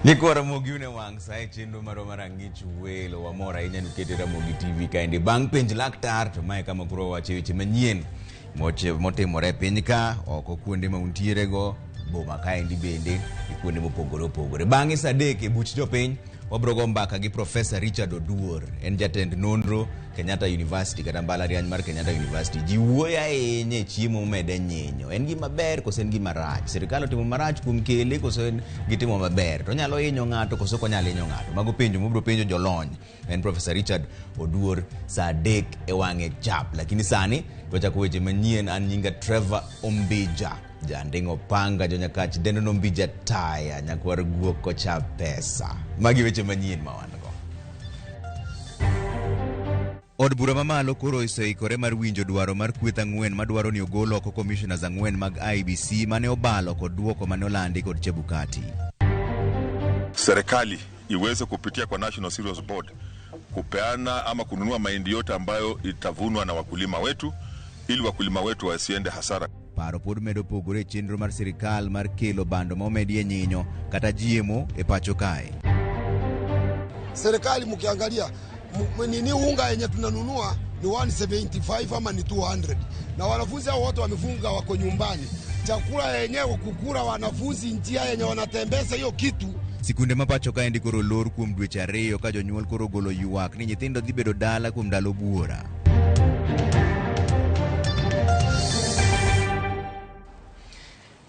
Nyikwa Ramogi une wang' sa e chenro marwa mar ang'ich welo wamor ahinya ni ukete Ramogi TV kaendi. Bang' penj laktar to mae kama koro wawache weche manyien motimore e piny ka, oko kuonde ma untiere go, boma kaendi bende gi kuonde mopogore opogore. Bang'e sa 3 e buch jopiny wabiro go mbaka gi Professor Richard Oduor, en jatend nonro Kenyatta University kata mbalariany mar Kenyatta University. Ji wuoyo ahinya e chiemo momede nyinyo. En gima ber koso en gima rach? Sirkal otimo marach kuom kele koso en gitimo maber? To onyalo hinyo ng'ato koso ok onyal hinyo ng'ato? Mago penjo mobiro penjo jolony. En Professor Richard Oduor sa 3 e wang'e chap. Lakini sani wachako weche manyien. An nyinga Trevor Ombija. Janding'o panga jonyakach dendo nombija taya nyakwar guok kocha pesa. Magi weche manyien ma wan go. Od bura mamalo koro oseikore mar winjo dwaro mar kweth ang'wen madwaro ni ogol oko commissioners ang'wen mag IEBC mane obalo kod duoko mane olandi kod Chebukati. Serikali iweze kupitia kwa National Cereals Board kupeana ama kununua mahindi yote ambayo itavunwa na wakulima wetu ili wakulima wetu wasiende hasara. Paro pod medo pogore e chenro mar sirikal mar kelo bando ma omedie nyinyo kata GMO e pacho kae. Serikali mkiangalia nini unga yenye tunanunua ni 175 ama ni 200, na wanafunzi hao wote wamefunga, wako nyumbani. Chakula yenyewe kukula wanafunzi, njia yenye wanatembeza hiyo kitu. Sikunde ma pacho kaendi koro olor kuom dweche 2 ka jonyuol koro ogolo ywak ni nyithindo dhi bedo dala kuom ndalo buora.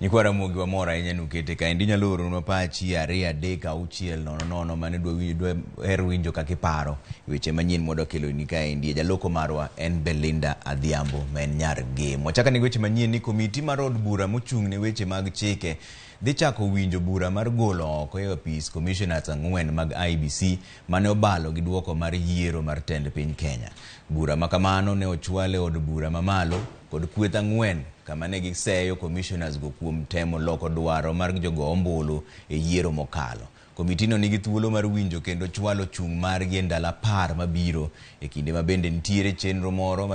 Nyikwa Ramogi wamor ahinya ni ukete kaendi. Inyalo oronwa pachi 2 3 6 0 0 mane dwa her winjo kaka iparo weche manyien mwadwa keloni kaendi. Jaloko marwa en Belinda Adhiambo ma en nyar Gem. Wachako ane weche manyien ni komiti mar od bura mochung' ne weche mag chike dhi chako winjo bura mar golo oko e apis commissioners 4 mag IEBC mane obalo gi duoko mar yiero mar tend piny Kenya. Bura ma kamano ne ochwal e od bura mamalo kod kweth 4 kama ne giseyo commissioners go kuom temo loko dwaro mar jogo ombulu e yiero mokalo. Komitino nigi thuolo mar winjo kendo chwalo chung' margi e ndalo 10 mabiro e kinde ma bende nitiere chenro moro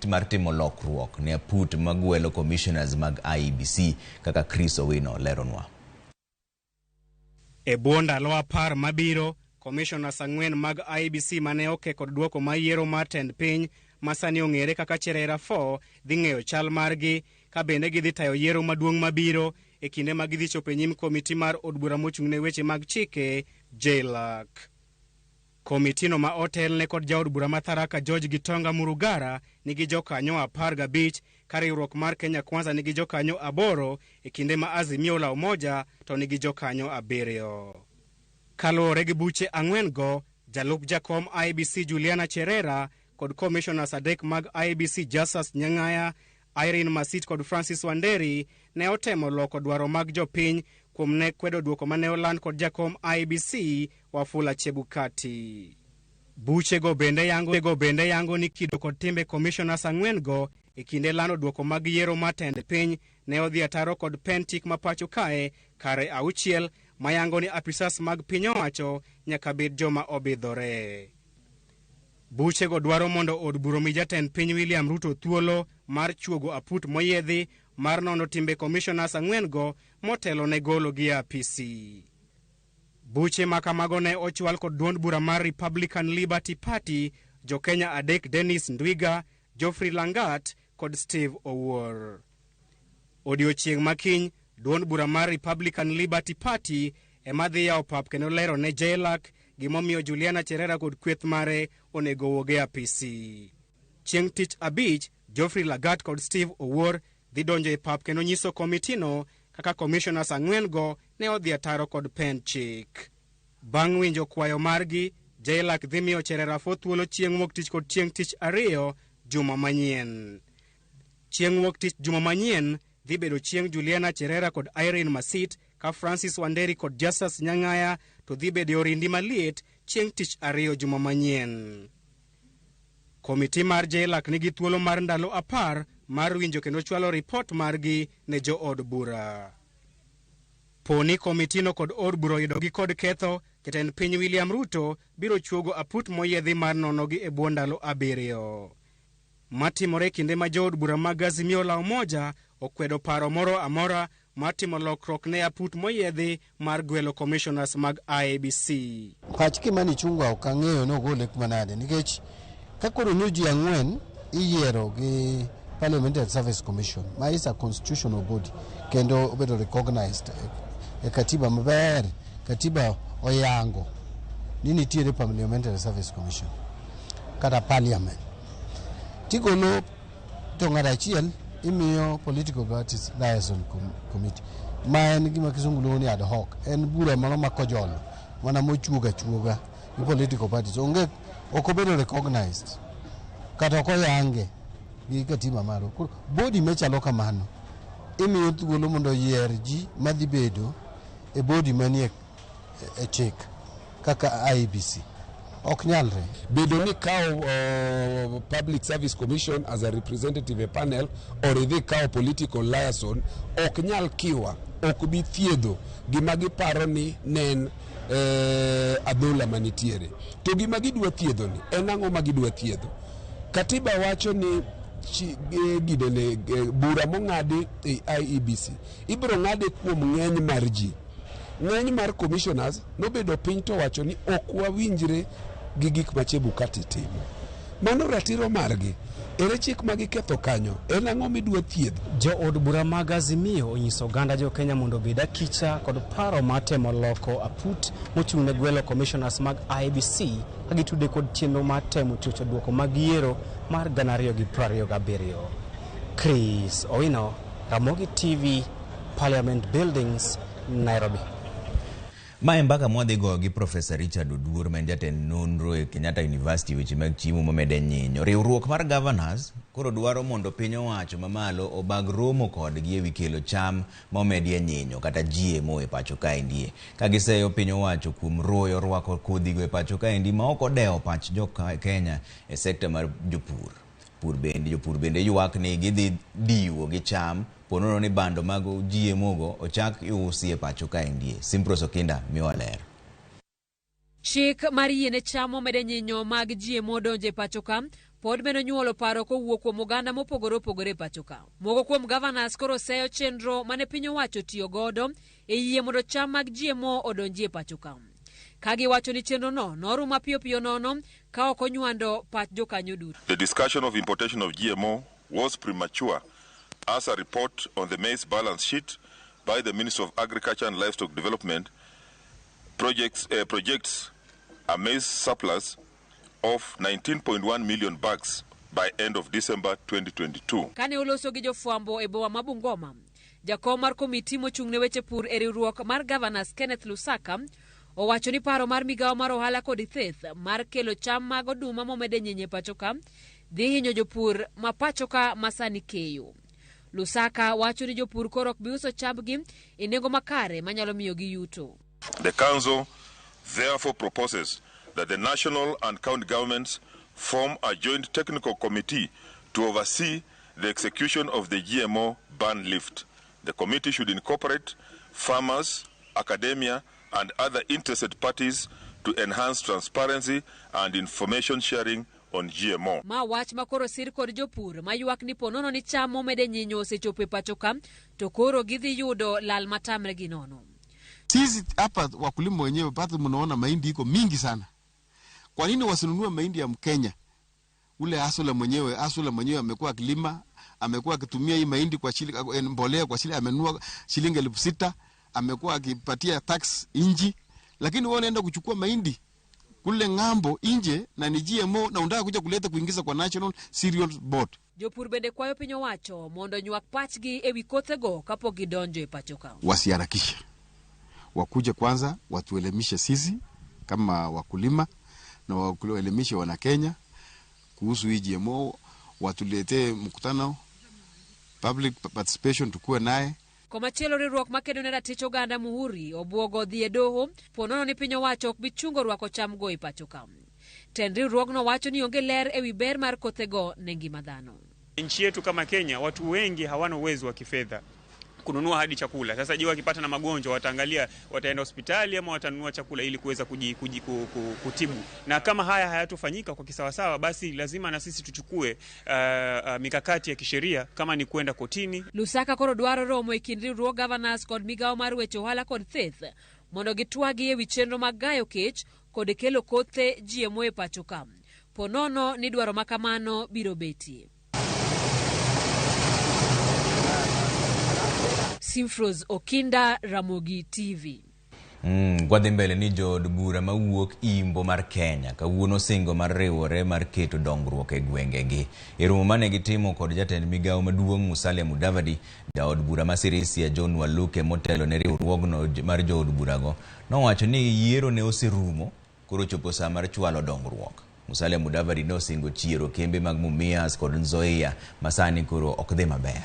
mar timo lokruok ne aput magwelo commissioners mag IEBC kaka Chris Owino leronwa. E bwo ndalo 10 mabiro, commissioners 4 mag IEBC mane oke kod duoko mar yiero mar tend piny ma sani ong'ere kaka Cherera 4 dhi ng'eyo chal margi ka bende gidhi tayo yiero maduong' mabiro e kinde ma gidhi chopo e nyim komiti mar od bura mochung' ne weche mag chike JLAC. Komitino ma otelne kod jaod bura ma Tharaka George Gitonga Murugara nigi jokanyo 15 ka riwruok mar Kenya Kwanza nigi jokanyo 8 e kinde ma Azimio la Umoja to nigi jokanyo 7. Kaluwore gi buche 4 go, jalup jakom IEBC Juliana Cherera kod commissioners 3 mag IEBC Justus Nyang'aya, Irene Masit kod Francis Wanderi ne otemo loko dwaro mag jopiny kuom ne kwedo duoko mane oland kod jakom IEBC Wafula Chebukati. Buchego bende yango ni kido kod timbe commissioners 4 go e kinde lando duoko mag yiero mar tend piny ne odhi ataro kod pen chik ma pacho kae kare 6 mayango ni apisas mag piny owacho nyaka bed joma obidhore. Buchego dwaro mondo od bura omi jatend piny William Ruto thuolo mar chuogo aput moyiedhi mar nono timbe commissioners 4 go motelo ne golo gi apisi. Buche ma kamago ne ochwal kod duond bura mar Republican Liberty Party, jo-Kenya 3 Dennis Ndwiga, Geoffrey Langat kod Steve Owuor. Odiochieng' makiny, duond bura mar Republican Liberty Party ema dhi yawo pap kendo lero ne JLAC gimomiyo Juliana Cherera kod kweth mare onego owuog e apisi. Chieng' tich abich, Geoffrey Lagat kod Steve Owuor dhi donjo e pap kendo nyiso komitino kaka commissioners 4 go ne odhi ataro kod pen chik. Bang' winjo kwayo margi, JLAC dhi miyo Cherera 4 thuolo chieng' wuok tich kod chieng' tich ariyo juma manyien. Chieng' wuok tich juma manyien dhi bedo chieng' Juliana Cherera kod Irene Masit, ka Francis Wanderi kod Justus Nyang'aya to dhi bedo e orindi maliet chieng' tich ariyo juma manyien. Komiti mar JLAC nigi thuolo mar ndalo 10 mar winjo kendo chwalo ripot margi ne jood bura. Poni komitino kod od bura oyudogi kod ketho, jatend piny William Ruto biro chuogo aput moyiedhi mar nonogi e bwo ndalo 7. Matimore kinde ma jood bura mag Azimio la Umoja okwedo paro moro amora mar timo lokruok ne aput moyiedhi mar gwelo commissioners mag IEBC. Pach Kimani Ichung'wa ok ang'eyo ni ogole kuma nade nikech ka koro nyo ji ang'wen iyiero gi Parliamentary Service Commission ma is a constitutional body kendo obedo recognized e katiba maber. Katiba oyango ni nitiere Parliamentary Service Commission kata parliament tigolo to ng'at achiel imiyo political parties liaison committee ma en gima kisungu luongo ni ad hoc, en bura moro ma kojolo mana mochuoga chuoga gi political parties, onge ok obedo recognized kata ok oyange gi katiba marwa. Koro body machalo kamano imiyo thuolo mondo oyier ji madhi bedo e body manie e chik kaka IEBC ok nyalre. Bedo ni kawo Public Service Commission as a representative e panel or idhi kawo political liaison ok nyal kiwa, ok bi thiedho gima giparo ni ne en adhola manitiere. To gima gidwa thiedho ni en ang'o ma gidwa thiedho? Katiba wacho ni ginene bura mong'adi e IEBC ibiro ng'ade kuom ng'eny mar ji. Ng'eny mar commissioners nobedo piny to wacho ni ok wawinjre gi gik ma Chebukati timo. Mano ratiro margi. Ere chik ma giketho kanyo? En ang'o midwa thiedho? Jood bura mag Azimio onyiso oganda jo Kenya mondo obed akicha kod paro mar temo loko aput mochung' ne gwelo commissioners mag IEBC ka gitude kod chenro mar temo chocho duoko mag yiero mar 2027. Chris Owino, Ramogi TV, Parliament Buildings, Nairobi. Ma e mbaka mwadhi goyo gi Profesa Richard Oduor ma en jatend nonro e Kenyatta University weche mag chiemo mamede nyinyo. Riwruok mar governors koro dwaro mondo piny owacho mamalo obag romo kodgi ewi kelo cham ma omedie nyinyo kata GMO e pacho kaendie. Ka giseyo piny owacho kuom royo rwako kodhigo e pacho kaendi ma ok odewo pach jo Kenya e sekta mar jopur. Pur bende jopur bende ywak ni gidhi diwo gi cham ponono ni bando mag GMO go ochak iusi e pacho kaendie. Simpros Okinda miwa ler. Chik mar yiene cham momede nyinyo mag GMO donjo e pacho ka pod meno nyuolo paro kowuok kuom oganda mopogore opogore e pacho ka. Moko kuom governors koro seyo chenro mane piny owacho tiyo godo e yie mondo cham mag GMO odonji e pacho ka. Ka giwacho ni chenrono norumo mapiyo piyo nono ka ok onywando pach jokanyo duto. The discussion of importation of GMO was premature as a report on the maize balance sheet by the Ministry of Agriculture and Livestock Development projects a maize surplus of 19.1 million bags by end of December 2022. Kane oloso gi jofwambo e boma ma Bungoma, jakom mar komiti mochung' ne weche pur e riwruok mar Governors Kenneth Lusaka owacho ni paro mar migawo mar ohala kod theth mar kelo cham mag oduma momede nyinyo e pacho ka dhi hinyo jopur ma pacho ka ma sani keyo. Lusaka wacho ni jopur koro ok bi uso chambgi e nengo makare manyalo miyogi yuto. The Council therefore proposes that the national and county governments form a joint technical committee to oversee the execution of the GMO ban lift. The committee should incorporate farmers, academia, and other interested parties to enhance transparency and information sharing on GMO. Ma wach ma koro sir kod jopur ma ywak ni ponono ni cham momede nyinyo osechopo e pacho ka to koro gidhi yudo lal matamre gi nono. Sisi hapa wakulima wenyewe bado mnaona mahindi iko mingi sana. Kwa nini wasinunue mahindi ya Mkenya? Ule hustler mwenyewe, hustler mwenyewe amekuwa akilima, amekuwa akitumia hii mahindi kwa mbolea kwa shilingi, amenunua shilingi 6,000, amekuwa akipatia tax inji, lakini wewe unaenda kuchukua mahindi kule ng'ambo nje na ni GMO na unataka kuja kuleta kuingiza kwa National Cereal Board. Jopur bende kwayo piny owacho mondo onywak pachgi ewi kothego kapok gidonjo e pacho ka. Wasiharakishe. Wakuje kwanza watuelimishe sisi kama wakulima na waelimishe wana Kenya kuhusu hii GMO, watuletee mkutano public participation tukue naye. Komachielo riwruok makedo ne ratich oganda Muhuri obwogo dhi e doho ponono ni piny owacho ok bi chungo rwako chamgo e pacho ka. Tend riwruogno wacho ni onge ler ewi ber mar kothego ne ngima dhano. Nchi yetu kama Kenya, watu wengi hawana uwezo wa kifedha. Kununua hadi chakula. Sasa je, wakipata na magonjwa wataangalia, wataenda hospitali ama watanunua chakula ili kuweza kutibu? Na kama haya hayatofanyika kwa kisawasawa, basi lazima na sisi tuchukue mikakati ya kisheria kama ni kwenda kotini. Lusaka koro dwaro romo e kind riwruog governors kod migawo mar weche ohala kod theth mondo gitwagi ewi chenro mag gayo kech kod kelo kothe GMO e pacho ka. Po nono ni dwaro makamano biro betie. Simfros Okinda, Ramogi TV. Kwadhi mbele ni jood bura mawuok Imbo mar Kenya kawuono singo mar riwore mar keto dongruok e gwengegi. E romo mane gitimo kod jatend migawo maduong' Musalia Mudavadi, jaod bura ma Sirisia John Waluke motelo ne riwruogno mar jood burago nowacho ni yiero ne oserumo, koro chopo saa mar chwalo dongruok. Musalia Mudavadi nosingo chiero kembe mag Mumias kod Nzoia ma sani koro ok dhi maber.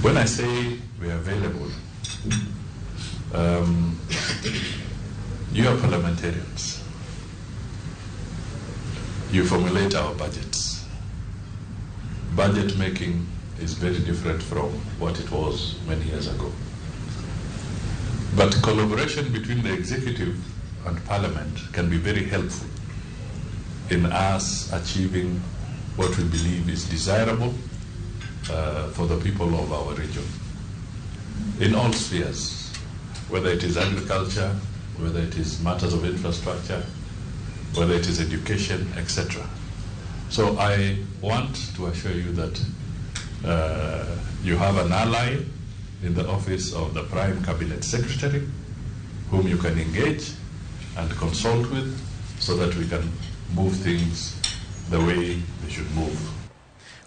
When I say we are available, you are parliamentarians. You formulate our budgets. Budget making is very different from what it was many years ago. But collaboration between the executive and parliament can be very helpful in us achieving what we believe is desirable for the people of our region in all spheres, whether it is agriculture, whether it is matters of infrastructure, whether it is education, etc. So I want to assure you that you have an ally in the office of the Prime Cabinet Secretary, whom you can engage and consult with so that we can move things the way they should move.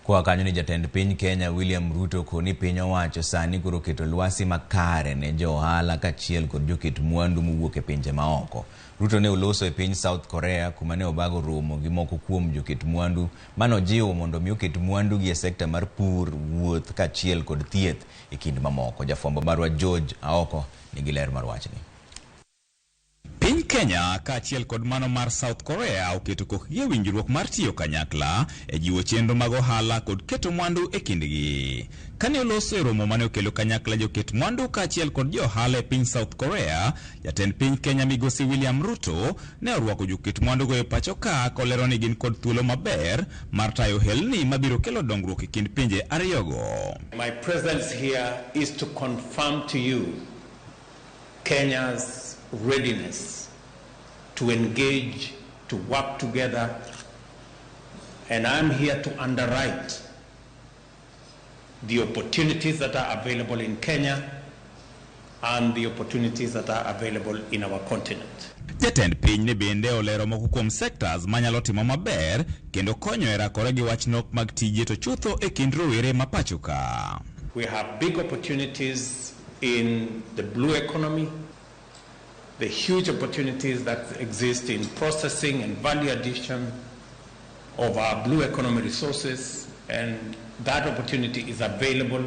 Kwa kanyo ni jatend piny Kenya William Ruto koni piny owacho sani koro keto lwasi makare ne jo ohala kaachiel kod joket mwandu mowuok e pinje maoko. Ruto ne oloso e piny South Korea kuma ne obago romo gi moko kuom joket mwandu manojiwo mondo mi oket mwandu gi e sekta mar pur, wuoth kaachiel kod thieth e kind mamoko. Jafwambo marwa George Aoko nigi ler mar wachni. Piny Kenya kaachiel kod mano mar South Korea oketo kokgi e winjruok mar tiyo kanyakla e jiwo chenro mag ohala kod keto mwandu e kindgi. Kane oloso e romo mane okelo kanyakla joket mwandu kaachiel kod jo ohala e piny South Korea, jatend piny Kenya migosi William Ruto ne orwako joket mwandugo e pacho ka kolero ni gin kod thuolo maber mar tayo helni mabiro kelo dongruok e kind pinje ariyogo. My presence here is to confirm to you Kenya's readiness to engage, to work together, and I'm here to underwrite the opportunities that are available in Kenya and the opportunities that are available in our continent. Jatend piny ne bende olero moko kuom sectors manyalo timo maber kendo konyo e rakore gi wach nok mag tije to chutho e kind rowere ma pacho ka. We have big opportunities in the blue economy, the huge opportunities that exist in processing and value addition of our blue economy resources, and that opportunity is available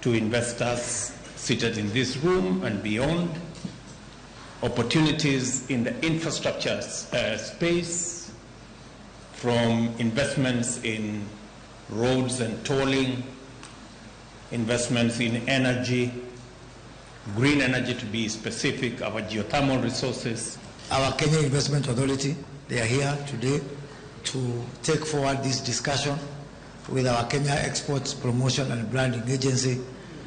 to investors seated in this room and beyond. Opportunities in the infrastructure space, from investments in roads and tolling, investments in energy, green energy to be specific, our geothermal resources. Our Kenya Investment Authority, they are here today to take forward this discussion with our Kenya Exports Promotion and Branding Agency.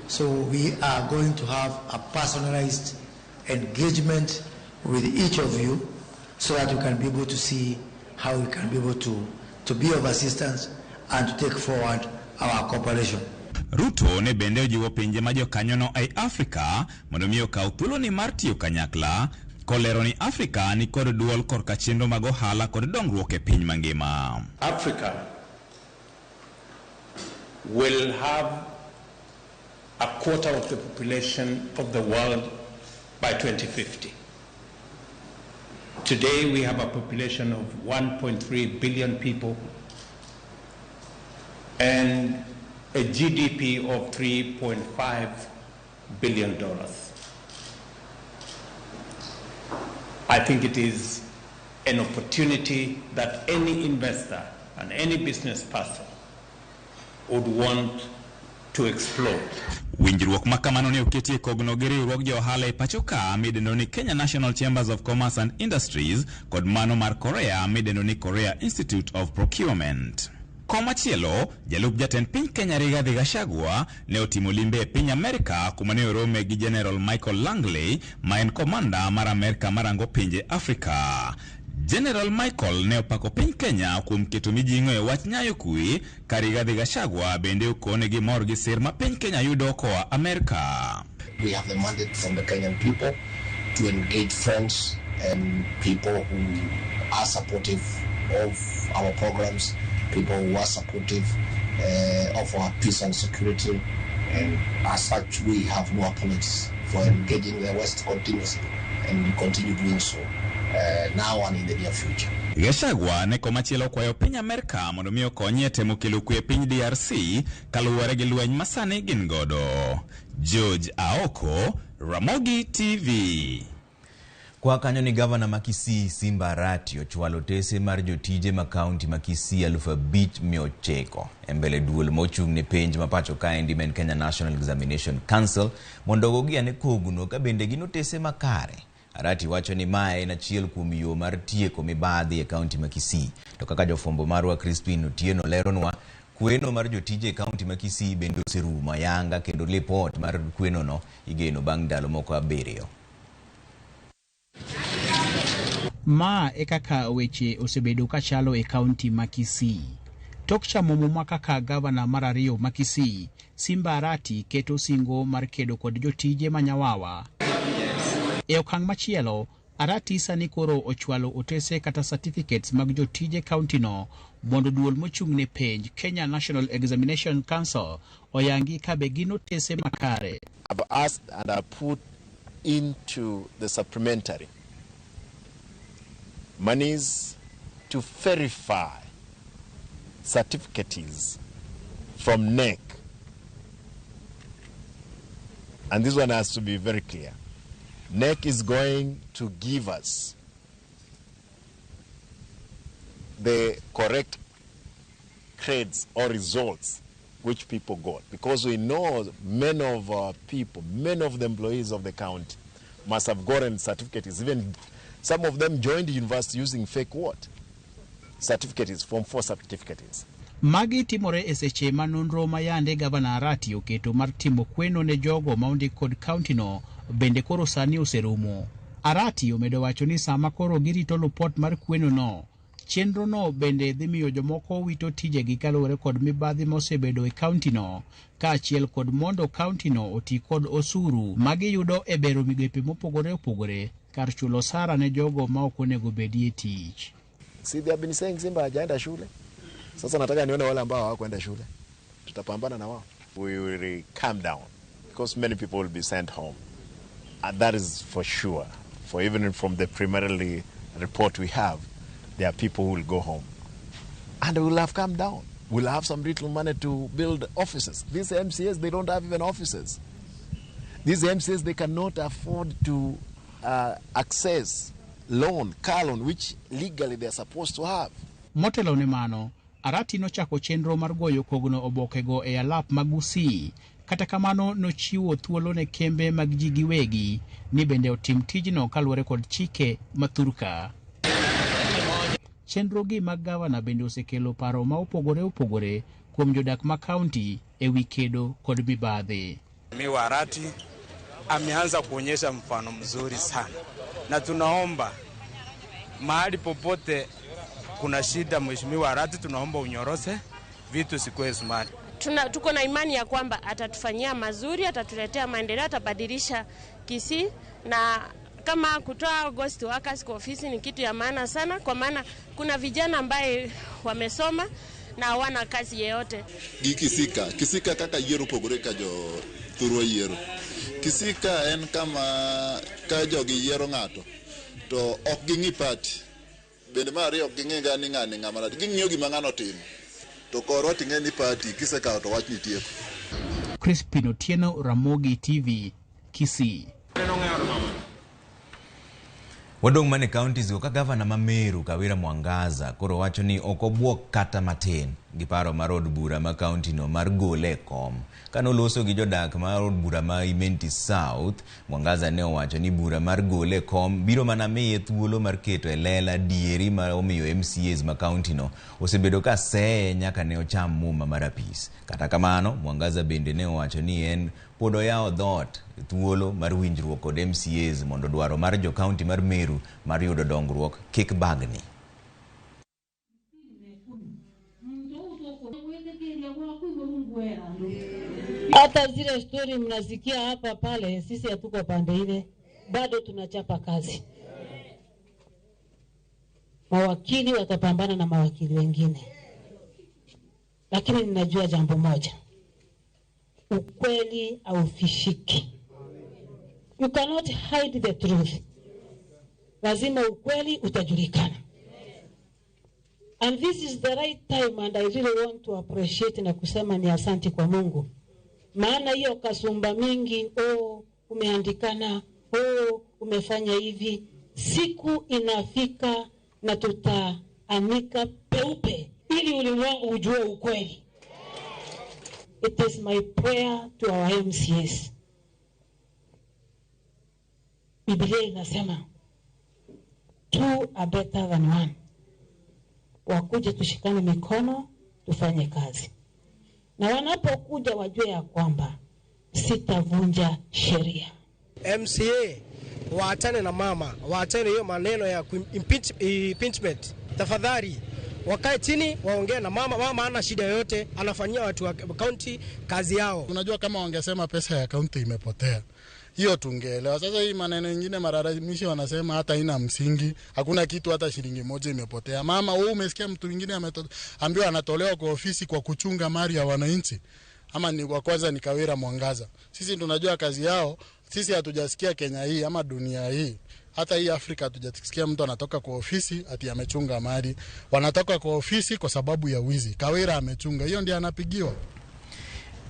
So we are going to have a personalized engagement with each of you so that you can be able to see how we can be able to be of assistance and to take forward our cooperation. Ruto ne bende ojiwo pinje ma jokanyono ei Afrika mondo mi okaw thuoloni mar tiyo kanyakla, kolero ni Afrika ni kod duol korka chenro mag ohala kod dongruok e piny mangima. Africa will have a quarter of the population of the world by 2050. Today we have a population of 1.3 billion people and a GDP of $3.5 billion. I think it is An opportunity that any investor and any business person would want to explore. Winjruok ma kamano ne oketie kogno gi riwruog jo ohala e pacho ka midendo ni Kenya National Chambers of Commerce and Industries kod mano mar Korea midendo ni Korea Institute of Procurement. Komachielo, jalup jatend piny Kenya Rigathi Gachagua ne otimo limbe e piny Amerka kuma ne orome gi General Michael Langley ma en komanda mar Amerka marango pinje Afrika. General Michael ne opako piny Kenya kuom keto mijing'o e wach nyayo kwe ka Rigathi Gachagua bende okone gi mor gi sir ma piny Kenya yudo koa Amerka. We have the mandate from the Kenyan people to engage friends and people who are supportive of our programs, people who are supportive of our peace and security, and as such we have no apologies for engaging the West continuously, and we continue doing so now and in the near future. Gachagua ne komachielo okwayo piny Amerka mondo mi okonye e temo kelo kwe e piny DRC kaluwore gi lweny ma sani gin godo. George Aoko, Ramogi TV. Kwa kanyo ni gavana ma Kisii Simba Arati ochwalo otese mar jotije ma kaunti ma Kisii 5,900 e mbele duol mochung' ne penj ma pacho kaendi ma en Kenya National Examination Council mondo ogogi ane kogno ka bende gin otese makare. Arati wacho ni mae en achiel kuom yo mar tieko mibadhi e kaunti ma Kisii. To kaka jofwambo marwa Crispin Otieno leronwa, kweno mar jotije e kaunti ma Kisii bende oserumo ayanga kendo lipot mar kwenono igeno bang' ndalo moko 7. Ma e kaka weche osebedo kachalo e kaunti ma Kisii. Tok chamo muma kaka gavana mar ariyo ma Kisii, Simba Arati keto singo mar kedo kod jotije manyawawa. E okang' machielo, Arati sani koro ochwalo otese kata certificates mag jotije kaunti no mondo duol mochung' ne penj Kenya National Examination Council oyangi kabe gin otese makare. I've asked and I put into the supplementary monies to verify certificates from NEC. And this one has to be very clear. NEC is going to give us the correct grades or results which people got, because we know many of our people, many of the employees of the county must have gotten certificates. Even some of them joined the university using fake what? Certificates, Form 4 certificates. Magi timore e seche ma nonro ma yande Gavana Arati oketo mar timo kweno ne jogo ma ondik kod kaunti no bende koro sani oserumo. Arati omedo wacho ni sama koro girito lupot mar kweno no, chenro no bende dhi miyo jomoko wito tijegi kaluwore kod mibadhi mosebedo e kaunti no, kaachiel kod mondo kaunti no oti kod osuru magiyudo e bero migepe mopogore opogore kar chulo osara ne jogo ma ok onego bedie tich. See, they have been saying Simba hajaenda shule. Sasa nataka nione wale ambao hawakwenda shule. Tutapambana na wao. We will calm down because many people will be sent home. And that is for sure. For even from the preliminary report we have, there are people who will go home. And we will have calmed down. We'll have some little money to build offices. These MCAs, they don't have even offices. These MCAs, they cannot afford to access loan, car loan, which legally they are supposed to have. Motelo ne mano, Arati nochako chenro mar goyo kogno obokego e alap mag Gusii. Kata kamano nochiwo thuolo ne kembe mag ji giwegi ni bende otim tijno kaluwore kod chike ma thurka. Chenro gi mag gavana bende osekelo paro ma opogore opogore kuom jodak ma kaunti e wi kedo kod mibadhi. Mheshimiwa Arati ameanza kuonyesha mfano mzuri sana, na tunaomba mahali popote kuna shida, Mheshimiwa Arati, tunaomba unyorose vitu sikuwe smart. Tuko na imani ya kwamba atatufanyia mazuri, atatuletea maendeleo, atabadilisha Kisii, na kama kutoa ghost workers kwa ofisi ni kitu ya maana sana, kwa maana kuna vijana ambaye wamesoma na hawana kazi yeyote. Gi Kisika, Kisika kaka yiero opogore ka jo thurwa yiero. Kisika en kama ka jogi yiero ng'ato to ok ging'i party. Bende mar ariyo ok ging'i ga ni ng'ani ng'ama rach. Ging'iyo gima ng'ano otimo. To korwa ting'e ni party kisekawo to wach ni tieko. Crispin Otieno, Ramogi TV, Kisii. Wadong' mana e counties go ka gavana ma Meru Kawira Mwangaza koro wacho ni ok obwok kata matin gi paro mar od bura ma county no mar gole e kom. Kane oloso gi jodak mar od bura ma Imenti South, Mwangaza ne owacho ni bura mar gole e kom biro mana miye thuolo mar keto e lela dieri ma omiyo MCAs ma county no osebedo ka seye nyaka ne ocham muma mar apis. Kata kamano, Mwangaza bende ne owacho ni en pod oyawo dhoot thuolo mar winjruok kod MCAs mondo dwaro mar jo county mar Meru mar yudo dongruok kik bagni. Hata zile stori mnasikia hapa pale, sisi hatuko pande ile, bado tunachapa kazi. Mawakili watapambana na mawakili wengine, lakini ninajua jambo moja, ukweli haufishiki. You cannot hide the truth. Lazima ukweli utajulikana. And this is the right time, and I really want to appreciate na kusema ni asanti kwa Mungu. Maana hiyo kasumba mingi, oh, umeandikana, oh, umefanya hivi. Siku inafika na tutaanika peupe ili ulimwengu ujue ukweli. It is my prayer to our MCAs. Biblia inasema two are better than one. Wakuje tushikane mikono tufanye kazi. Na wanapokuja wajue ya kwamba sitavunja sheria. MCA waachane na mama, waachane hiyo maneno ya impeachment. Tafadhali wakae chini waongee na mama. Mama hana shida yoyote, anafanyia watu wa county kazi yao. Unajua, kama wangesema pesa ya county imepotea, hiyo tungeelewa. Sasa hii maneno mengine malalamishi wanasema hata ina msingi, hakuna kitu hata shilingi moja imepotea. Mama, wewe umesikia mtu mwingine ameambiwa anatolewa kwa ofisi kwa kuchunga mali ya wananchi? Ama ni wa kwanza ni Kawira Mwangaza. Sisi tunajua kazi yao, sisi hatujasikia Kenya hii ama dunia hii. Hata hii Afrika hatujasikia mtu anatoka kwa ofisi ati amechunga mali. Wanatoka kwa ofisi kwa sababu ya wizi. Kawira amechunga, hiyo ndiye anapigiwa.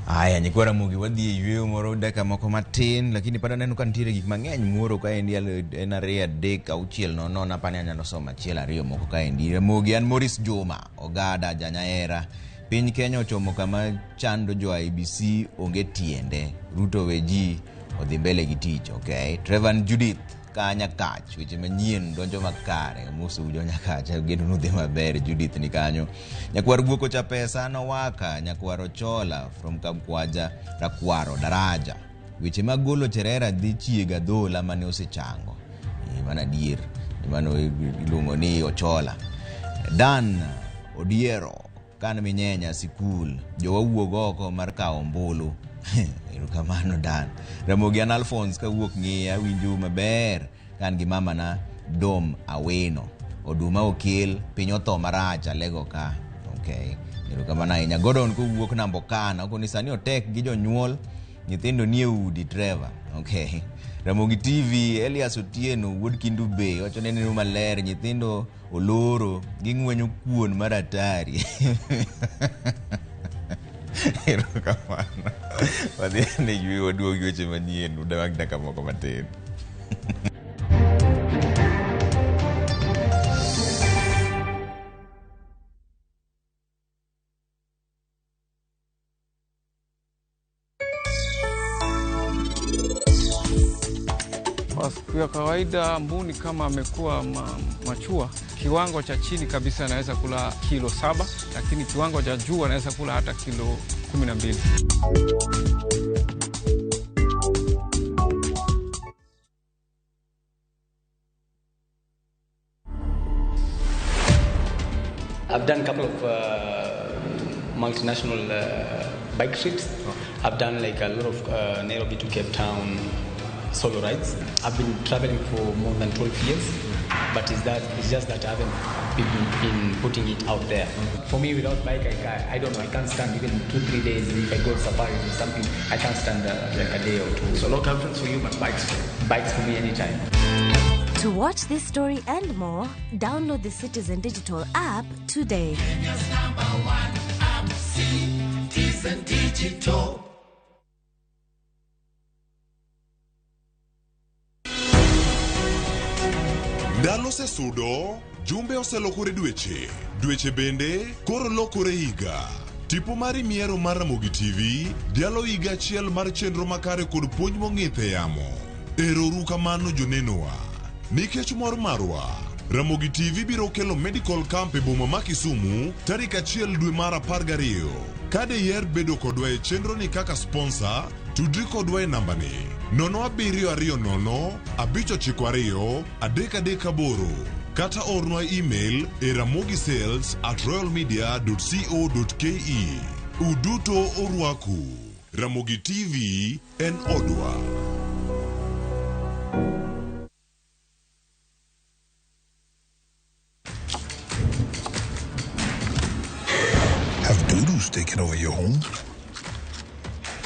Aya, nyikwa Ramogi, wadhi e yweyo moro dakika moko matin, lakini pod aneno ka nitiere gik mang'eny muoro kaendi en 2 3 6 0 apani anyalo somo 1 2 moko kaendi. Ramogi, an Maurice Juma, Ogada Janyaera. Piny Kenya ochomo kama chando jo IEBC onge tiende. Ruto we ji odhi mbele gi tich, okay. Trevan Judith ka Nyakach, weche manyien donjo makare, mosou jo Nyakach, ageno ni udhi maber. Judith ni kanyo. Nyakwar Guoko cha pesa nowaka, Nyakwar Ochola from Kamkwaja, Rakwaro, Daraja. Weche mag golo Cherera dhi chiega dhola mane osechango. Mano adier, mano iluongo ni Ochola. Dan Odiero, kan minyenya sikul, jowa wuog oko mar kawo ombulu. Erokamano Dan. Ramogi an Alphonse kawuok ng'iya winjo maber kan gi mamana Dom Aweno. Oduma okel, piny otho marach alego ka. Okay. Erokamano ahinya. Gordon kowuok Nambokana, okoni sani otek gi jonyuol, nyithindo nie udi Trevor. Okay. Ramogi TV, Elias Otieno wuod Kindu Bay, wacho ni neno maler, nyithindo oloro, ging'wenyo kuon mar hatari. Erokamano. Wadhi ane yweyo waduog gi weche manyien bang' dakika moko matin. Kwa siku ya kawaida mbuni kama amekuwa machua, kiwango cha chini kabisa anaweza kula kilo 7, lakini kiwango cha juu anaweza kula hata kilo 12. I've done a couple of multinational bike trips. I've done like a lot of Nairobi to Cape Town solo rides. I've been traveling for more than 12 years, but it's just that I haven't been putting it out there. For me, without bike, I don't know, I can't stand even 2-3 days. If I go safari or something, I can't stand like a day or two. So no girlfriends for you, but bikes for you. Bikes for me anytime. To watch this story and more, download the Citizen Digital app today. Kenya's #1 app, Citizen Digital. Ndalo osesudo, jumbe oselokore dweche, dweche bende koro lokore higa. Tipo mari miero mar Ramogi TV dhialo higa achiel mar chenro makare kod puonj mong'ith e yamo. Ero uru kamano jonenowa. Nikech mor marwa, Ramogi TV biro kelo medical camp e boma ma Kisumu tarik 1 dwe mar 12. Ka diher bedo kodwa e chenro ni kaka sponsor, tudri kodwa e nambani 0720 592 338 kata ornwa email e ramogisales@royalmedia.co.ke. Uduto orwaku. Ramogi TV en odwa. Have dudus taken over your home?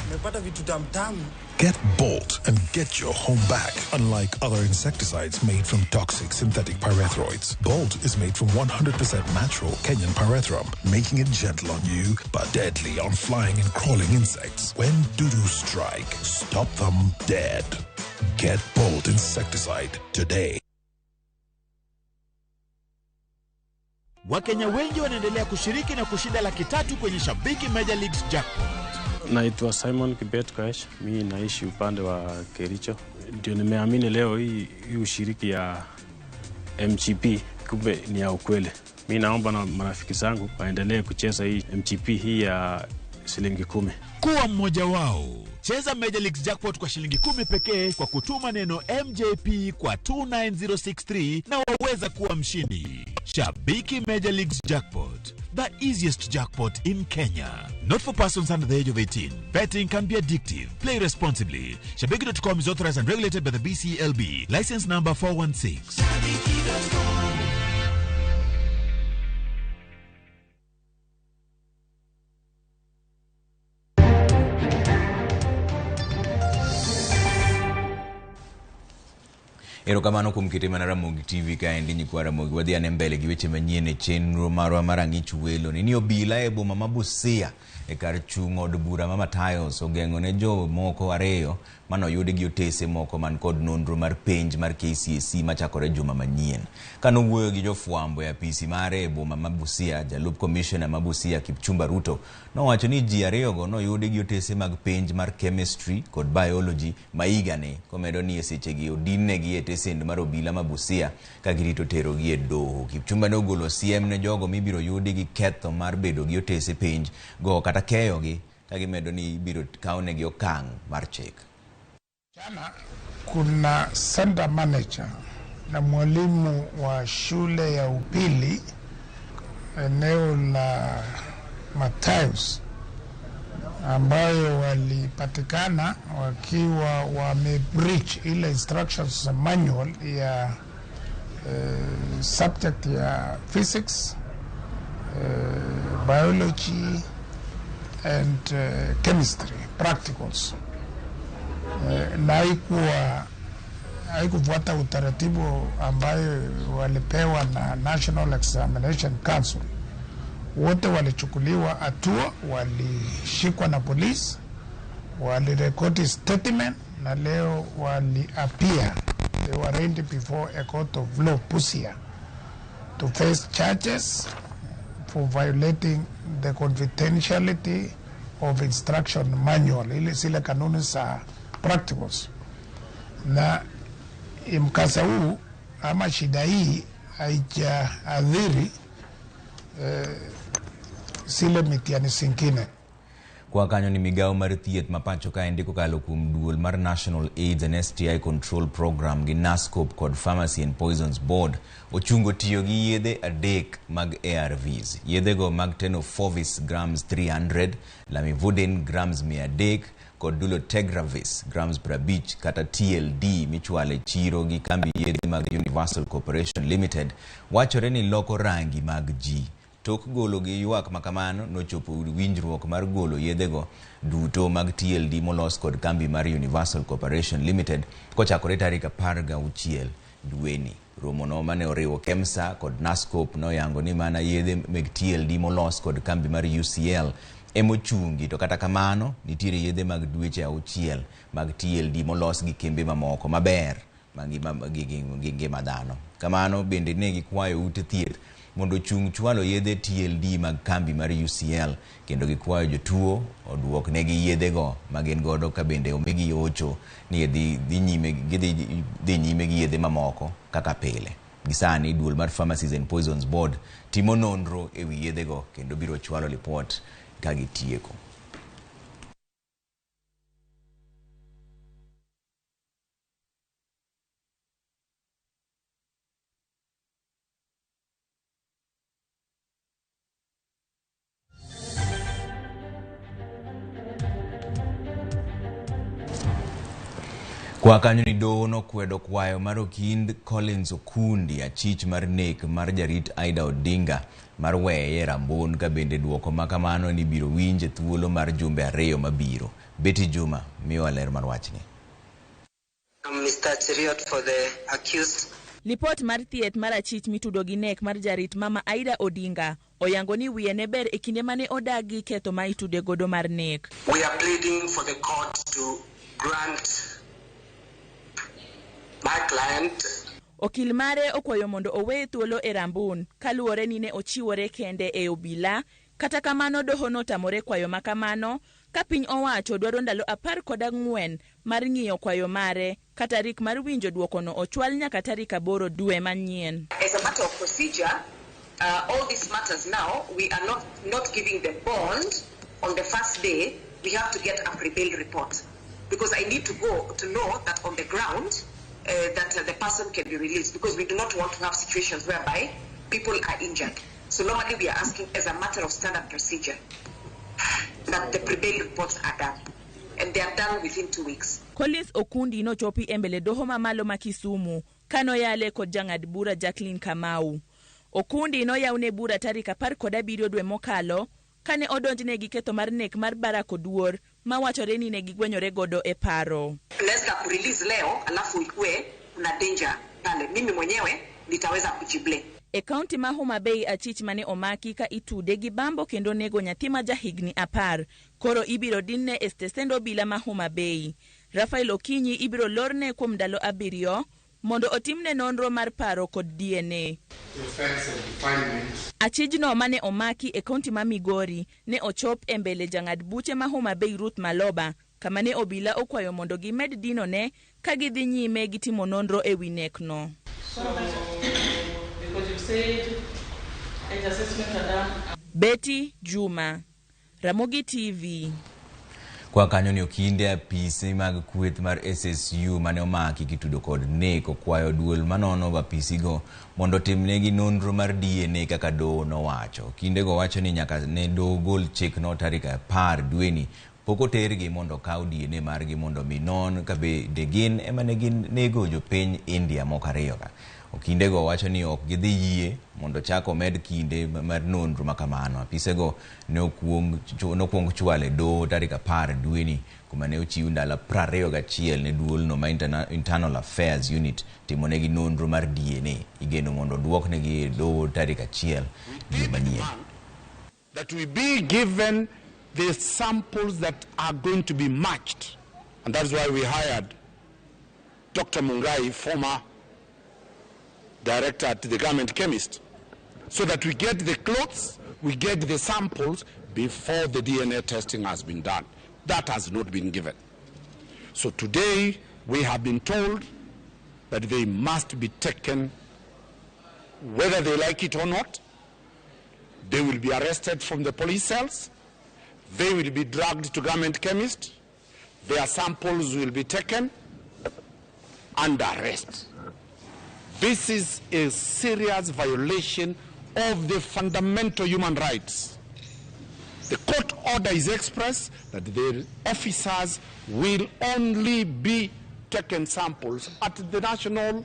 Nimepata vitu tamtamu. Get Bolt and get your home back. Unlike other insecticides made from toxic synthetic pyrethroids, Bolt is made from 100% natural Kenyan pyrethrum, making it gentle on you but deadly on flying and crawling insects. When dudus strike, stop them dead. Get Bolt insecticide today. Wakenya wengi wanaendelea kushiriki na kushinda 300,000 kwenye Shabiki Major Leagues Jackpot. Naitwa Simon Kibet Koech, mi naishi upande wa Kericho. Ndio nimeamini leo hii ushiriki ya MGP kumbe ni ya ukweli. Mi naomba na marafiki zangu waendelee kucheza hii MGP hii ya shilingi 10. Kuwa mmoja wao. Cheza Major Leagues Jackpot kwa shilingi 10 pekee kwa kutuma neno MJP kwa 29063 na waweza kuwa mshindi. Shabiki Major Leagues Jackpot, the easiest jackpot in Kenya. Not for persons under the age of 18. Betting can be addictive. Play responsibly. Shabiki.com is authorized and regulated by the BCLB. License number 416. Shabiki.com. Erokamano kuom kete mana Ramogi TV kaendi nyikwa Ramogi. Wadhi ane mbele gi weche manyien e chenro marwa mar ang'ich welo. Ni obila e boma ma Busia e kar chung' od bura ma Matayos ogeng'o ne jomoko 2 manoyudi gi otese moko man kod nonro mar penj mar KCSE machakore juma manyien. Kanowuoyo gi jofwambo e apisi mare e boma ma Busia, jalup commissioner ma Busia Kipchumba Ruto nowacho ni ji 2 go noyudi gi otese mag penj mar chemistry kod biology ma higani, komedo ni e sechegi odinnegi e tesend mar obila ma Busia ka girito terogi e doho. Kipchumba ne ogolo siem ne jogo mibiro yudi gi ketho mar bedo gi otese penj go kata keyogi, ka gimedo ni ibiro kawnegi okang' mar chik. Jana kuna center manager na mwalimu wa shule ya upili eneo la Matayos ambayo walipatikana wakiwa wame breach ile instructions manual ya subject ya physics, biology and chemistry practicals. Na haikufuata utaratibu ambayo walipewa na National Examination Council. Wote walichukuliwa hatua, walishikwa na polisi, walirekodi statement na leo wali-appear. They were arraigned before a court of law, Busia, to face charges for violating the confidentiality of instruction manual, ile zile kanuni za practicals. Na mkasa huu ama shida hii haijaadhiri zile mitihani zingine. Kwa kanyo ni migao mar thieth ma pacho kaendi kokalo kuom duol mar National AIDS and STI Control Program gi NASCOP kod Pharmacy and Poisons Board ochungo tiyo gi yedhe 3 mag ARVs. Yedhego mag Tenofovir grams 300, Lamivudine grams 300 kod Dolutegravir grams 50 kata TLD michwale chiro gi kambi yedhe mag Universal Corporation Limited wachore ni loko rangi mag ji. Tok golo gi ywak makamano nochopo winjruok mar golo yedhego duto mag TLD molos kod kambi mar Universal Corporation Limited kochakore tarik 16 dweni. Romono mane oriwo KEMSA kod NASCOP noyango ni mana yedhe meg TLD molos kod kambi mar UCL emochungi, to kata kamano nitiere yedhe mag dweche 6 mag TLD molos gi kembe mamoko maber mangima gi ngima dhano. Kamano bende ne gikwayo ute thieth mondo ochung' chwalo yedhe TLD mag kambi mar UCL kendo gikwayo jotuo oduok negi yedhego ma gin godo ka bende omigi hocho ni dhi nyime gi yedhe mamoko kaka pile. Gisani duol mar Pharmacies and Poisons Board timo nonro ewi yedhego kendo biro chwalo lipot ka gitieko. Kwa kanyo ni doho nokwedo kwayo mar okind Collins Okundi achich mar nek mar jarit Aida Odinga mar weye Rambon ka bende duoko ma kamano ni biro winje thuolo mar jumbe 2 mabiro. Betty Juma miyo ler mar wachni. Mr. Cheriot for the accused. Lipot mar thieth mar achich mitudo gi nek mar jarit mama Aida Odinga oyango ni wiye ne ber e kinde mane odagi ketho ma itude godo mar nek. We are pleading for the court to grant my client. Okil mare okwayo mondo oweye thuolo e Rambun kaluwore ni ne ochiwore kende e obila. Kata kamano doho notamore kwayo makamano ka piny owacho dwaro ndalo 14 mar ng'iyo kwayo mare ka tarik mar winjo duokono ochwal nyaka tarik 8 dwe manyien. As a matter of procedure, all these matters now, we are not giving the bond on the first day. We have to get a pre-bail report because I need to go to know that on the ground that the person can be released, because we do not want to have situations whereby people are injured. So normally we are asking as a matter of standard procedure that the pre-bail reports are done, and they are done within 2 weeks. Collins Okundi nochopi e mbele doho mamalo ma Kisumu kanoyale kod jang'ad bura Jacqueline Kamau. Okundi noyawne bura tarik 17 dwe mokalo kane odonjne gi ketho mar nek mar Barack Oduor mawachore ni ne gigwenyore godo e paro. Naweza kurelease leo alafu ikue kuna danger pale, mimi mwenyewe nitaweza kujiblame. E kaunti ma Homa Bay achich mane omaki ka itude gi bambo kendo nego nyathi ma jahigni 10 koro ibiro dinne e stesend obila ma Homa Bay. Rafael Okinyi ibiro lorne kuom ndalo 7 mondo otimne nonro mar paro kod DNA. Achijno mane omaki e kaunti ma Migori ne ochop e mbele jang'ad buche ma Homa Bay Ruth Maloba kama ne obila okwayo mondo gimed dinone ka gidhi nyime gi timo nonro e wi nekno. Betty Juma, Ramogi TV. Kwa kanyo ni okinde apisi mag kweth mar SSU mane omaki kitudo kod nek okwayo duol manono apisigo mondo otimnegi nonro mar DNA kaka doho nowacho. Okindego wacho ni nyaka ne doho gol chikno tarik 10 dweni pok otergi mondo okaw DNA margi mondo mi non ka bende gin ema ne ginego jopiny India moko 2 ka. Okindego wacho ni ok gidhi yie mondo chak omed kinde mar nonro makamano. Apisego ne okwong chwale doho tarik 10 dweni kuma ne ochiw ndalo 21 ne duolno ma Internal Affairs Unit timonegi nonro mar DNA. Igeno mondo oduoknegi e doho tarik 1 dwe manyien. That we be given the samples that are going to be matched. And that's why we hired Dr. Mungai, former director at the garment chemist, so that we get the clothes, we get the samples before the DNA testing has been done. That has not been given. So today we have been told that they must be taken, whether they like it or not. They will be arrested from the police cells. They will be dragged to garment chemist. Their samples will be taken under arrest. This is a serious violation of the fundamental human rights. The court order is expressed that the officers will only be taken samples at the national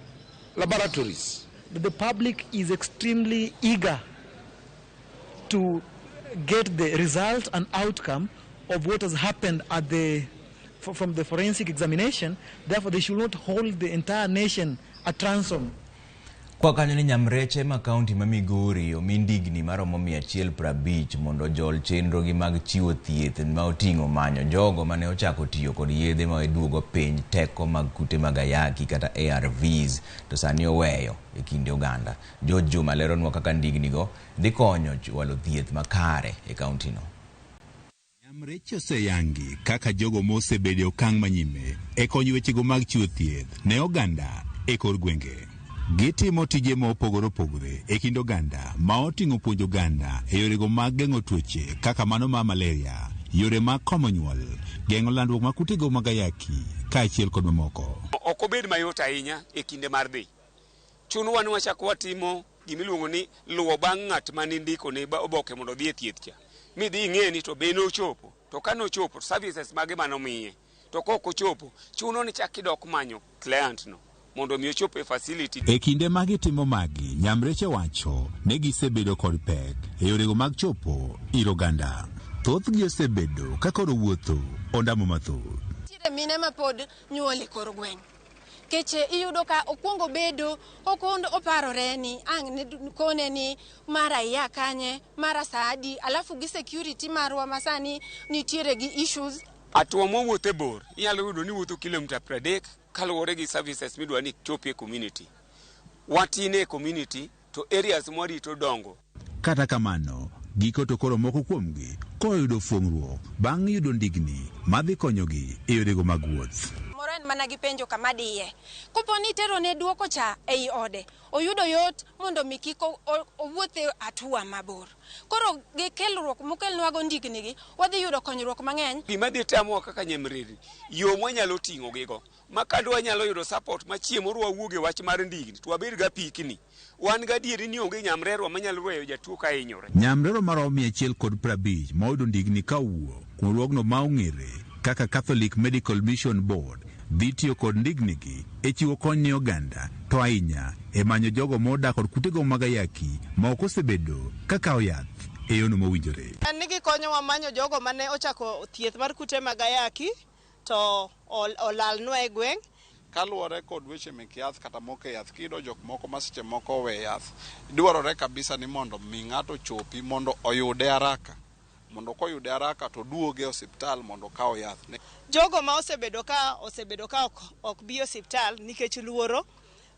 laboratories. The public is extremely eager to get the result and outcome of what has happened at the from the forensic examination. Therefore, they should not hold the entire nation at ransom. Kwa kanyo ni nyamreche ma kaunti ma Migori omi ndigni maromo 150 mondo ojol chenrogi mag chiwo thieth ma oting'o manyo jogo mane ochako tiyo kod yedhe ma duogo piny teko mag kute mag ayaki kata ARVs to sani oweyo e kind oganda. George Juma leronwa kaka ndignigo dhi konyo chwalo thieth makare e kauntino. Nyamreche oseyangi kaka jogo mosebedo e okang' manyime e konyo wechego mag chiwo thieth ne oganda e kor gwenge. Gitimo tije ma opogore opogore e kind oganda ma oting'o puonjo oganda e yorego mag geng'o tuoche kaka mano mar malaria, yore mag komo nyuol, geng'o landruok mag kutego mag ayaki kaachiel kod mamoko. Ok obed mayot ahinya e kinde mar dhi. Chunowa ni wachak watimo gimiluongo ni luwo bang' ng'at mane indiko ne oboke mondo odhi e thieth cha. Midhi ing'e ni to be nochopo, to ka nochopo to services mage manomiye. To kok ochopo, chuno ni chak idok manyo client no mondo mi ochop e facility. E kinde ma gitimo magi, nyamreche wacho ni gisebedo kod pek e yorego mag chopo ir oganda. Thothgi osebedo ka koro wuotho ondamo mathoth. Nitiere mine ma pod nyuol e kor gweng'. Keche iyudo ka okwongo bedo okond oparore ni ang' ne kone ni mara iya kanye, mara saa adi, alafu gi security marwa masani nitiere gi issues. Hatua mwawuothe bor, inyalo yudo ni wuotho kilomita 30 kaluwore gi services midwa ni chopie e community. Watin e community to areas mwarito dongo. Kata kamano, giko to koro moko kuomgi koro yudo fuong'ruok bang' yudo ndigni madhi konyogi e yorego mag wuoth. Moro en mana gi penjo kama diye. Kopo ni itero ne duoko cha ei ode, oyudo yot mondo mi kik owuoth e hatua mabor. Koro gi kelruok mokelnwago ndigni gi, wadhi yudo konyruok mang'eny. Gima dhi tamowa kaka nyamrerni, yo mwanyalo ting'o gigo. Ma ka dwanyalo yudo support ma chieng' moro wawuog e wach mar ndigni to wabed ga pikni. Wan gadieri ni onge nyamrerwa manyalo weyo jatuo ka hinyore. Nyamrerwa maromo 150 ma oyudo ndigni ka owuok kuom riwruogno ma ong'ere kaka Catholic Medical Mission Board dhi tiyo kod ndignigi e chiwo kony ne oganda to ahinya e manyo jogo ma odak kod kutego mag ayaki ma ok osebedo ka kawo yath e yono mowinjore. En ni gikonyowa manyo jogo mane ochako thieth mar kute mag ayaki to olalnwa e gweng'. Kaluwore kod weche mek yath kata moko e yath, kiyudo jok moko ma seche moko owe yath, dwarore kabisa ni mondo mi ng'ato chopi mondo oyude haraka. Mondo koyude haraka to oduoge e osiptal mondo okaw yath. Jogo ma osebedo ka ok bi e osiptal nikech luoro,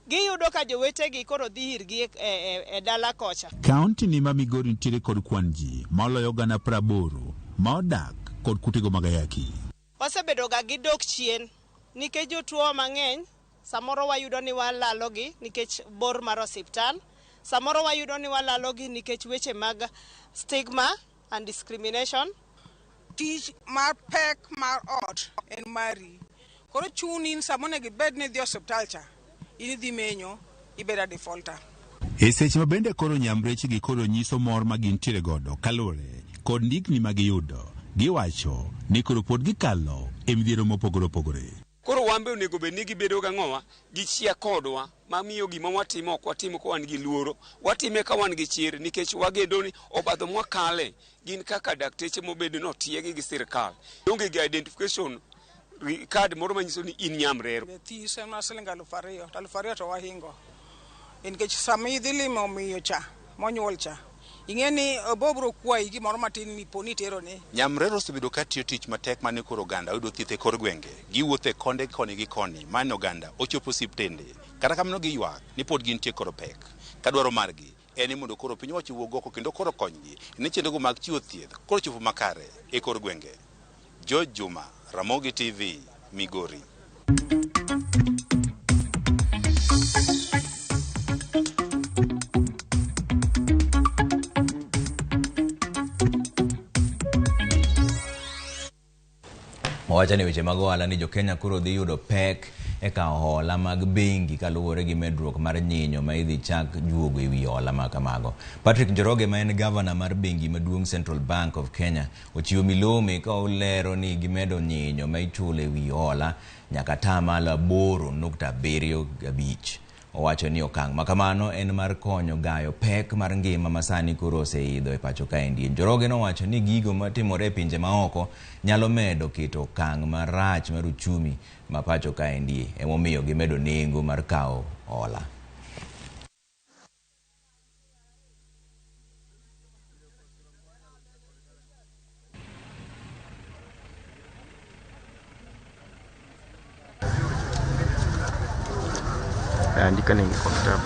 giyudo ka jowetegi koro dhi irgi e dala kocha. Kaunti ni ma Migori nitiere kod kwan ji maloyo 80,000 ma odak kod kutego mag ayaki. Wasebedo ga gi dok chien nikech jotuo mang'eny samoro wayudo ni walalogi nikech bor mar osiptal, samoro wayudo ni walalogi nikech weche mag stigma and discrimination. Tich mar pek mar ot en mari. Koro chuni in sama onego ibed ni idhi osiptal cha, in idhi menyo, ibedo a defaulter. E seche ma bende koro nyamrechegi koro nyiso mor ma gintiere godo kaluwore kod ndigni ma giyudo, giwacho ni koro pod gikalo e midhiero mopogore opogore. Koro wan be onego bed ni gibedo gang'owa, gichia kodwa, mamiyo gima watimo ok watimo ka wan gi luoro, watime ka wan gi chir nikech wageno ni obadho mwakale gin kaka dakteche mobedo ni otiegi gi sirkal. Onge gi identification card moro manyiso ni in nyamrero. This en mana siling 2,000, to 2,000 to wahingo. Nikech sama idhi limo miyo cha, monyuol cha, ing'e ni obiro kwayi gimoro matin mipo ni itero ne. Nyamrero osebedo ka tiyo tich matek mane koro oganda oyudo thieth e kor gwenge. Giwuotho e konde koni gi koni mane oganda ochopo osiptende. Kata kamano giywak ni pod gintie kod pek. Ka dwaro margi en ni mondo koro piny owacho owuog oko kendo koro konygi ne chenrogo mag chiwo thieth koro chopo makare e kor gwenge. George Juma, Ramogi TV, Migori. Owacho ni weche mag ohala ni jo-Kenya koro dhi yudo pek e kawo hola mag bengi kaluwore gi medruok mar nyinyo ma idhi chak juogo e wi hola ma kamago. Patrick Njoroge ma en gavana mar bengi maduong' Central Bank of Kenya ochiwo milome ka olero ni gimedo nyinyo ma ichulo e wi hola nyaka 8.75%. Owacho ni okang' ma kamano en mar konyo gayo pek mar ngima ma sani koro oseidho e pacho kaendi. Njoroge nowacho ni gigo matimore e pinje maoko nyalo medo keto okang' marach mar uchumi ma pacho kaendi, emomiyo gimedo nengo mar kawo hola. Andika nini kwa kitabu.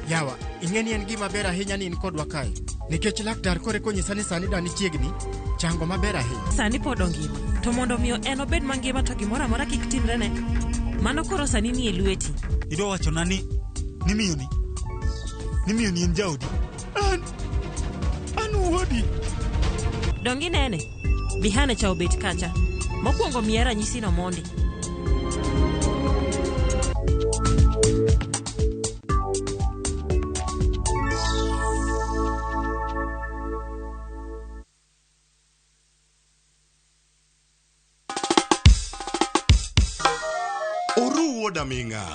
Yawa, ing'e ni en gima ber ahinya ni in kodwa kae. Nikech laktar koro eka onyisa ni sani dani chiegni chango maber ahinya. Sani pod ongima. To mondo omiyo en obed mangima to gimoro amora kik timrene. Mano koro sani nie lweti. Idwa wachona ni miyoni ni en jaodi. An wuodi. Dongi nene. Bihane cha obet kacha. Mokwongo miya ranyisi no mondi. Oruwo daming'a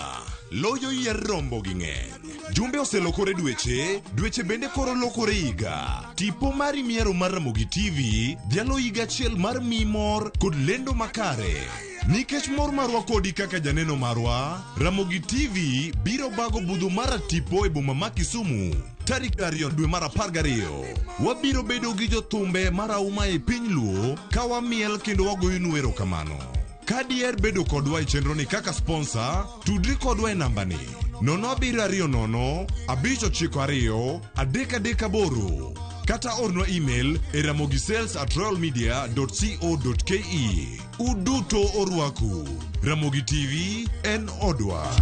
loyo yier rombo gi ng'eny. Jumbe oselokore dweche, dweche bende koro lokore higa. Tipo mari miero mar Ramogi TV dhialo higa achiel mar mi mor kod lendo makare. Nikech mor marwa kodi kaka janeno marwa, Ramogi TV biro bago budho mar tipo e boma ma Kisumu. Tarik 2 dwe mar 12. Wabiro bedo gi jothumbe marahuma e piny Luo ka wamiel kendo wagoyonu erokamano. Ka diher bedo kodwa e chenroni kaka sponsor, tudri kodwa e nambani 0720 592 338 kata ornwa email e ramogisales@royalmedia.co.ke. Uduto orwaku. Ramogi TV en odwa.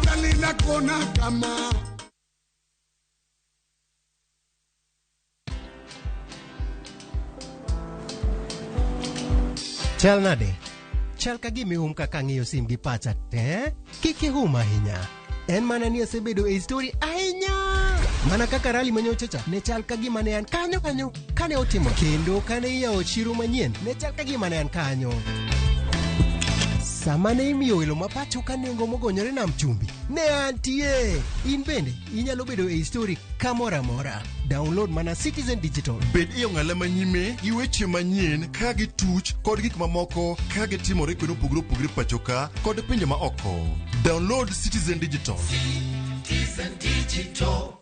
Kalina kona kama. Chal nade? Chal ka gima ihum kaka ang'iyo sim gi pacha te. Kik ihum ahinya. En mana ni asebedo e story ahinya. Mana kaka rali manyocha cha ne chal ka gima ne an kanyo kanyo kane otimo kendo kane iyawo chiro manyien ne chal ka gima ne an kanyo. Sama ne imiyo welo ma pacho ka nengo mogonyore nam chumbi ne antie. In bende inyalo bedo e story kamoro amora. Download mana Citizen Digital. Bed e ong'ala manyime gi weche manyien ka gituch kod gik mamoko ka gitimore kuonde mopogore opogore pacho ka kod pinje ma oko. Download Citizen Digital. Citizen Digital.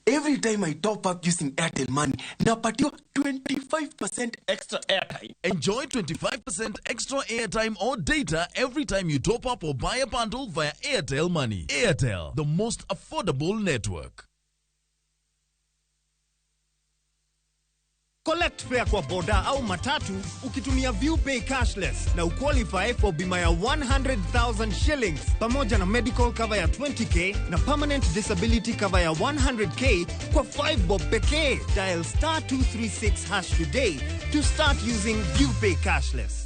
Every time I top up using Airtel Money, napatiwa 25% extra airtime. Enjoy 25% extra airtime or data every time you top up or buy a bundle via Airtel Money. Airtel, the most affordable network. Collect fare kwa boda au matatu ukitumia ViewPay cashless na uqualify for bima ya 100,000 shillings pamoja na medical cover ya 20k na permanent disability cover ya 100k kwa 5 bob pekee. Dial star 236 hash today to start using ViewPay cashless.